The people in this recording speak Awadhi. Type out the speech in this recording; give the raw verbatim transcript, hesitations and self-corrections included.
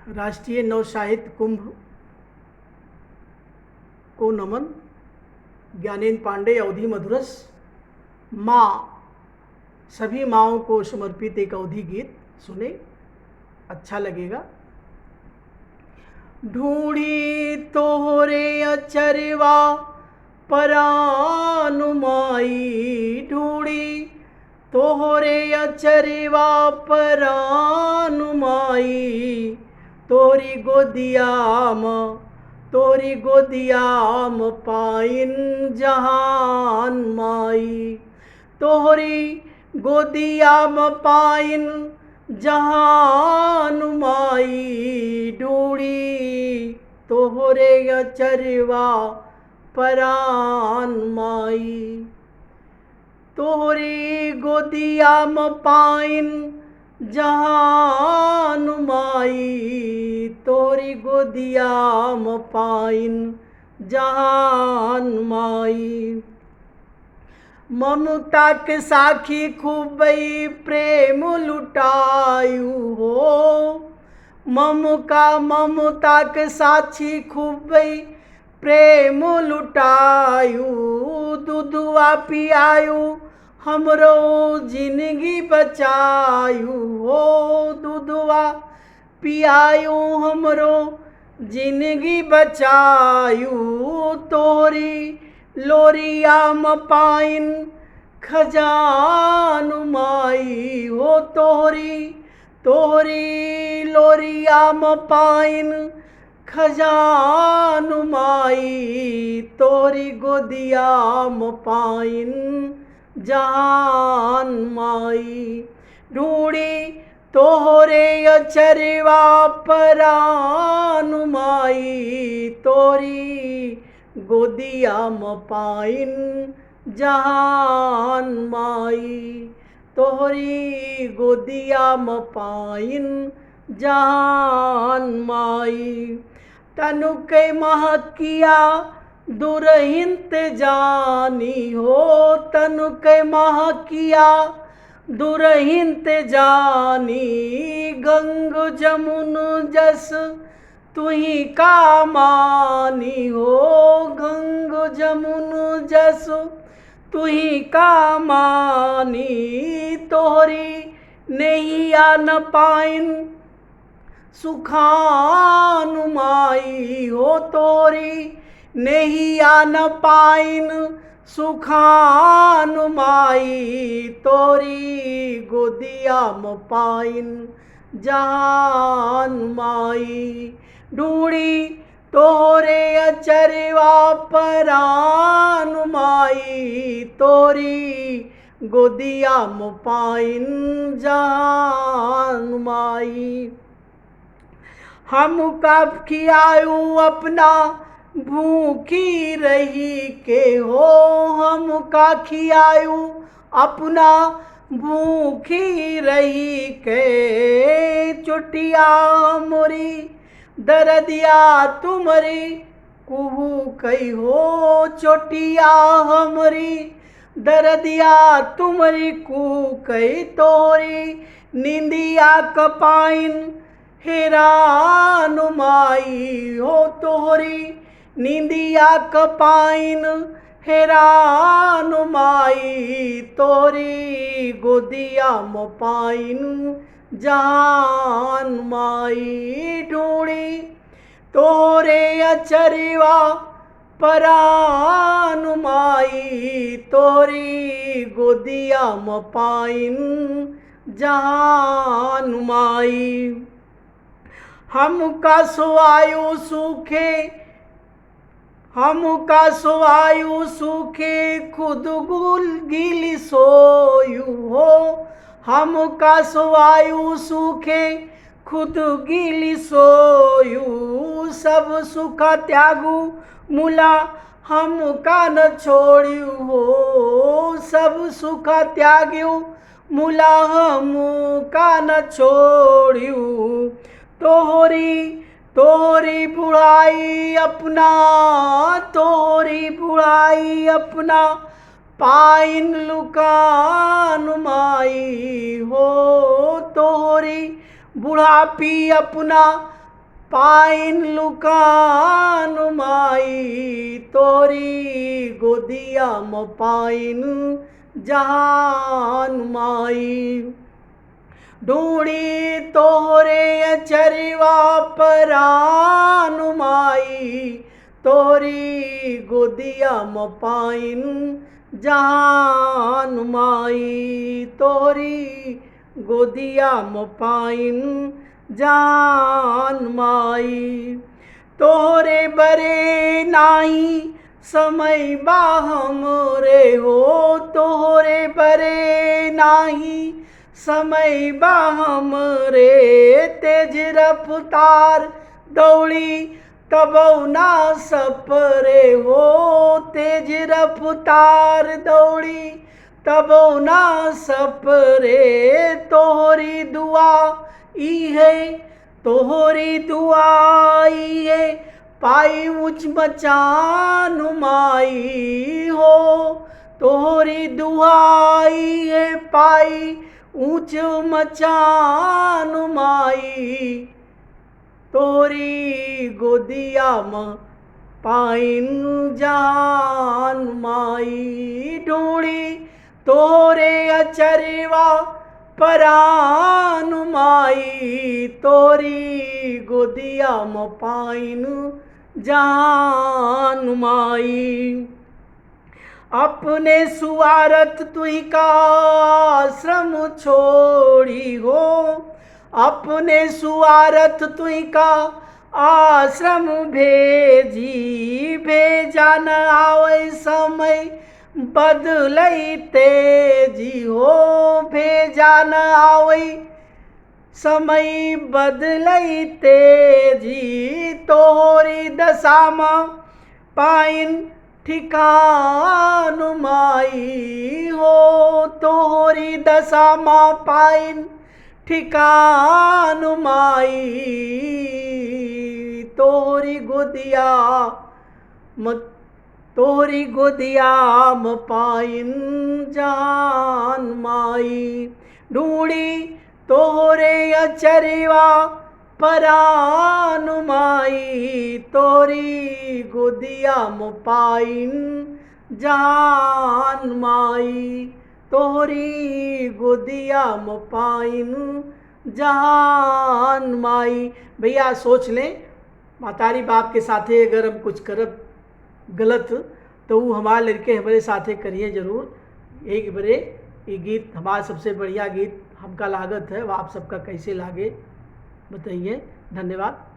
राष्ट्रीय नव साहित्य कुंभ को नमन। ज्ञानेंद्र पांडे, अवधी मधुरस। माँ, सभी माँओं को समर्पित एक अवधी गीत सुने, अच्छा लगेगा। ढूंढी तोहरे अचरवा परान माई, ढूंढी तोहरे अचरवा परान माई, तोहरी गोदिया म, तोहरी गोदिया म पाइन जहान माई, तोहरी गोदिया म पाइन जहान माई, ढूंढी तोहरे अचरवा परान माई। तोहरी गोदिया म पाइन जहान माई, तोहरी गोदिया म पाइन जहान माई। ममता के साखी खूबई प्रेम लुटायु हो, ममका ममता के साखी खूबई प्रेम लुटायु, दुधवा पियायु, हमरो जिंदगी बचायु हो, दुधवा पियायु, हमरो जिंदगी बचायु, तोहरी लोरिया म पाइन खजान माई हो, तोहरी, तोहरी लोरिया म पाइन खजान माई, तोहरी गोदिया म पाइन जहान माई, ढूंढी तोहरे अचरवा परान माई, तोहरी गोदिया म पाइन जहान माई, तोहरी गोदिया म पाइन जहान माई। तनुके महकिया दुरहिन ते जानी हो, तनुके महकिया दुरहिन ते जानी, गंग जमुन जस तुही का मानी हो, गंग जमुन जस तुही का मानी, तोहरी नेहिया न पाइन सुखान माई हो, तोहरी नेहिया न पाइन सुखान माई, तोहरी गोदिया म पाइन जहान माई, ढूंढी तोहरे अचरवा परान माई, तोहरी गोदिया म पाइन जहान माई। हमका खियायु अपना भूखी रही के हो, हमका खियायु अपना भूखी रही के, चोटिया मोरी दरदिया तुमरी कुहू कई हो, चोटिया हमरी दरदिया तुमरी कुहू कई, तोहरी निंदिया क पाइन हेरान माई हो, तोहरी निंदिया क पाइन हेरान माई, तोहरी गोदिया म पाइन जहान माई, ढूंढी तोहरे अचरवा परान माई, तोहरी गोदिया म पाइन जहान माई। हमका सोआयु सूखे, हमका सोआयु सूखे खुद गुल गिल सोयु हो, हमका सोआयु सूखे खुद गिल सोयु, सब सुख त्यागु मुला हमका न छोड़ियु हो, सब सुख त्यागु मुला हमका न छोड़ियु। तोहरी, तोहरी बुढ़ाई अपना, तोहरी बुढ़ाई अपना पाइन लुकान माई हो, तोहरी बुढ़ापी अपना पाइन लुकान माई, तोहरी गोदिया म पाइन जहान माई। ढूंढी तोहरे अचरवा परान माई, तोहरी गोदिया म पाइन जहान माई, तोहरी गोदिया म पाइन जहान माई। तोहरे बरे नाही समय बा हमरे हो, तोहरे बरे नाही समय बा हमरे। तेज रफ्तार दौड़ी तबौ ना सपरे हो, तेज रफ्तार दौड़ी तबौ ना सपरे। तोहरी दुआ इहे, तोहरी दुआ इहे पाई ऊंच मचान माई हो, तोहरी दुआ इहे पाई ऊंच मचान माई। तोहरी गोदिया म पाइन जान माई। ढूंढी तोहरे अचरवा परान माई, तोहरी गोदिया म पाइन जान माई। अपने सुआरथ तुहिका आश्रम छोड़ी हो, अपने सुआरथ तुहिका आश्रम भेजी। भेजा न आवै समय बदलै तेजी हो, भेजा न आवै समय बदलै तेजी। तोहरी दशा म पाइन ठिकान माई हो, तोहरी दशा म पाइन ठिकान माई। तोहरी गोदिया म, तोहरी गोदिया म पाइन जान माई। ढूंढी तोहरे अचरवा परान माई, तोहरी गोदिया म पाइन जान माई, तोहरी गोदिया म पाइन जान माई। भैया सोच लें, महतारी बाप के साथे अगर हम कुछ करब गलत, तो ऊ हमार लड़के हमरे साथे करिए जरूर। एक बरे ये गीत हमार सबसे बढ़िया गीत हमका लागत है, वह आप सबका कैसे लागे बताइए। धन्यवाद।